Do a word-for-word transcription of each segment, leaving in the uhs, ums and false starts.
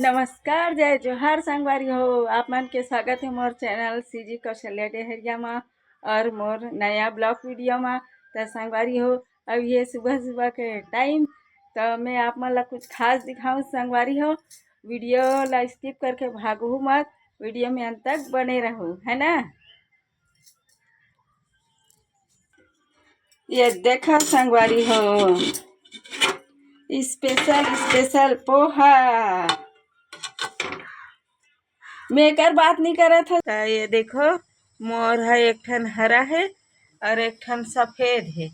नमस्कार, जय जोहार संगवारी हो। आप मन के स्वागत है मोर चैनल सीजी कौशल्या डेहरिया मा और मोर नया ब्लॉग वीडियो मा। त संगवारी हो, अब ये सुबह सुबह के टाइम, त मैं आप मन ला कुछ खास दिखाऊं संगवारी हो। वीडियो ला स्किप करके भागहू मत, वीडियो में अंत तक बने रहू, है ना। ये देखा संगवारी हो, स्पेशल स्पेशल पोहा। मैं एकर बात नहीं करत हूँ। त ये देखो, मोर ह एक ठन हरा है और एक ठन सफेद है।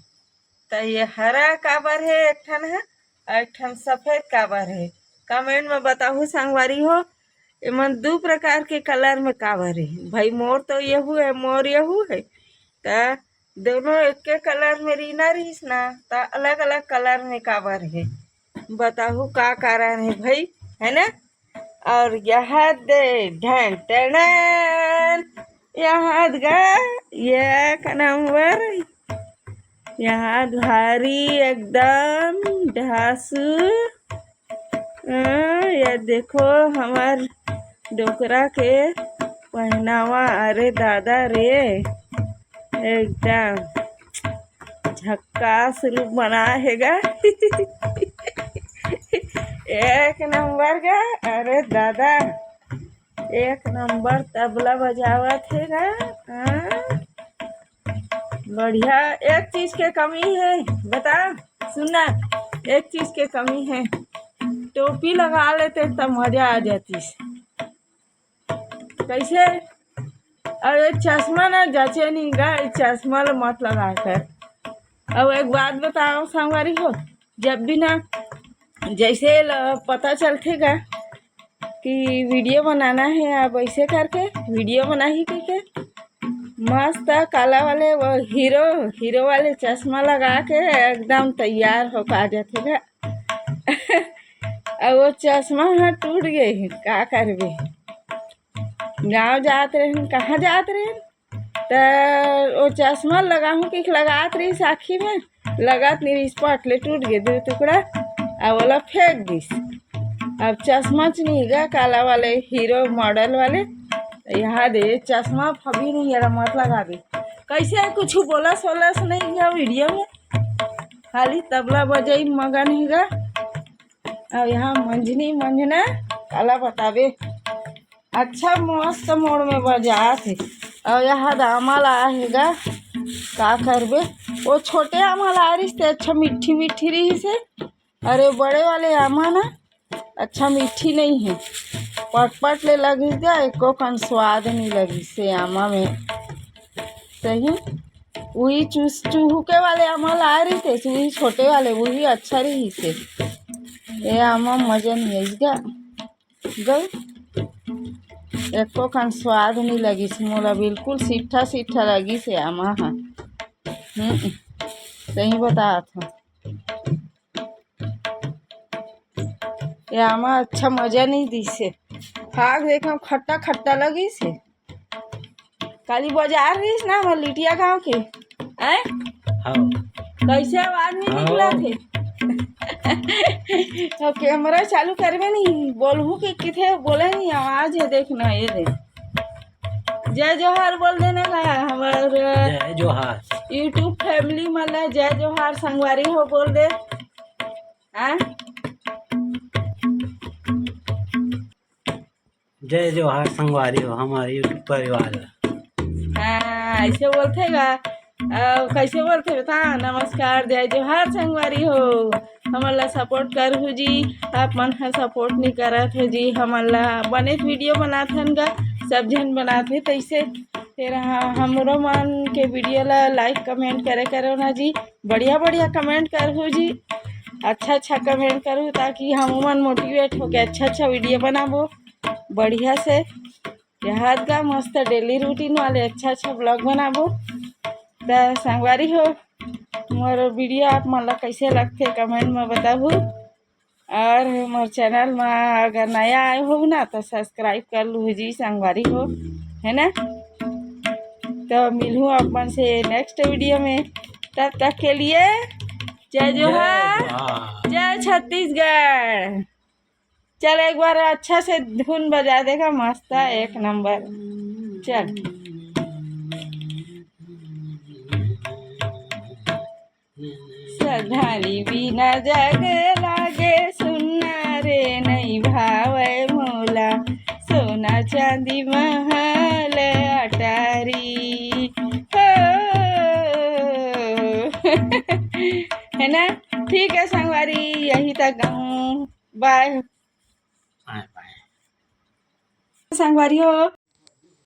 त ये हरा काबर है एक ठन है और एक ठन सफेद काबर है, कमेंट में बताहू संगवारी हो। एमन दू प्रकार के कलर में काबर है भाई। मोर तो यहू है, मोर यहू है। त दोनों एके कलर में रहिना रहिस ना, त अलग अलग कलर में काबर है, बताहू का कारण है भाई, है ना। और यहाँ दे ढन टनन, यहाँ गा, ये एक नंबर, यहाँ भारी एकदम ढासू। अ, ये देखो हमार डोकरा के पहनावा, अरे दादा रे, एकदम झक्कास रूप बना है गा। एक नंबर गा, अरे दादा, एक नंबर तबला बजावत है गा। हाँ? बढ़िया। एक चीज के कमी है, बता, सुनना, एक चीज के कमी है, टोपी लगा लेते तब मजा आ जातीस। कैसे? और ये चश्मा ना जचे नहीं गा, ये चश्मा ला मत लगा कर। अब एक बात बताओ संगवारी हो, जब भी ना जैसे ल-, पता चलथे गा कि वीडियो बनाना है, अब ऐसे करके वीडियो बनाही कह के मस्त काला वाले वो हीरो, हीरो वाले चश्मा लगा के एकदम तैयार होके आ जाथे गा। अब वो चश्मा ह टूट गए, का करबे? गाँव जात रहे, कहाँ जात रहे, त वो चश्मा लगाहूँ कि लगात रहिस आँखी में, लगात नहीं रहिस, पट ले टूट गए दू टुकड़ा, अब ओला फेंक दिस। अब चश्मा च नहीं गा, काला वाले हीरो मॉडल वाले, त यहाँ दे चश्मा फबी नहीं, एला मत लगा दे। कैसे कुछ बोलस वोलस नहीं गया वीडियो में, खाली तबला बजाई मगन ही गा। अब यहाँ मंजनी मंजना काला बताबे, अच्छा मस्त मोड़ में बजात हे। और यहाँ आमा ला हे गा, का करबे, वो छोटे आमा ला रहिस ते अच्छा मीठी मीठी रहिस हे, अरे बड़े वाले आमा ना अच्छा मीठी नहीं है, पटपट ले लगिस गा, एको कन स्वाद नहीं लगिस हे आमा में। सही, वही चूस चुहुके वाले आमा ला रहिस ते, वही छोटे वाले, वही अच्छा रहिस हे। ये आमा मजा नहीं है इसका। गई। एको कन स्वाद नहीं लगिस मोला, बिल्कुल सीठा सीठा लगिस हे आमा हा। हम्म, सही बतात हूँ, ये आमा अच्छा मजा नहीं दिस हे। फाग देखा खट्टा खट्टा लगिस हे। काली बाजार रहिस ना हमर लिटिया गांव के, हैं? हाँ। कैसे आवाज नहीं हाँ। निकला थे? तो कैमरा चालू करबे नहीं, बोलहू के किथे बोले नहीं, आवाज है, देख ना, ये देख। जय जोहार बोल देना ना, हमर जय जोहार। YouTube family मन ला जय जोहार संगवारी हो बोल दे। हाँ? जय जोहार संगवारी हो, हमारे YouTube परिवार ला। हाँ, ऐसे बोलथे गा। अउ कैसे बोलथे बता? नमस्कार, जय जोहार संगवारी हो, हमन ला support करहू जी। आप मन ह support नहीं करत हो जी, हमन ला बने वीडियो बनात हन गा, सब झन बनात हे तैसे। फिर हाँ, हमरो मन के वीडियो ला like comment करे करो ना जी, बढ़िया बढ़िया comment करहू जी, अच्छा अच्छा comment करहू, ताकि हम मन motivate होके अच्छा अच्छा वीडियो बनाबो बढ़िया से। यहाँ का मस्त daily routine वाले अच्छा अच्छा vlog बनाबो। त संगवारी हो, मोर वीडियो आप मन ला कैसे लगथे comment में बताहू, और मोर channel में अगर नया आए हो ना तो subscribe कर लू जी संगवारी हो, है ना। तो मिलहूँ आप मन से next वीडियो में, तब तक के लिए जय जोहार, जय जोहार। जय छत्तीसगढ़। चल, एक बार अच्छा से धुन बजा देगा, मस्त है, एक नंबर। चल। सधारी बिना जग लागे सुन्ना रे, नइ भावय मोला सोना चांदी महल अटारी। हो। है ना? ठीक है संगवारी, यही तक गाऊं। बाय। बाय बाय। संगवारी हो,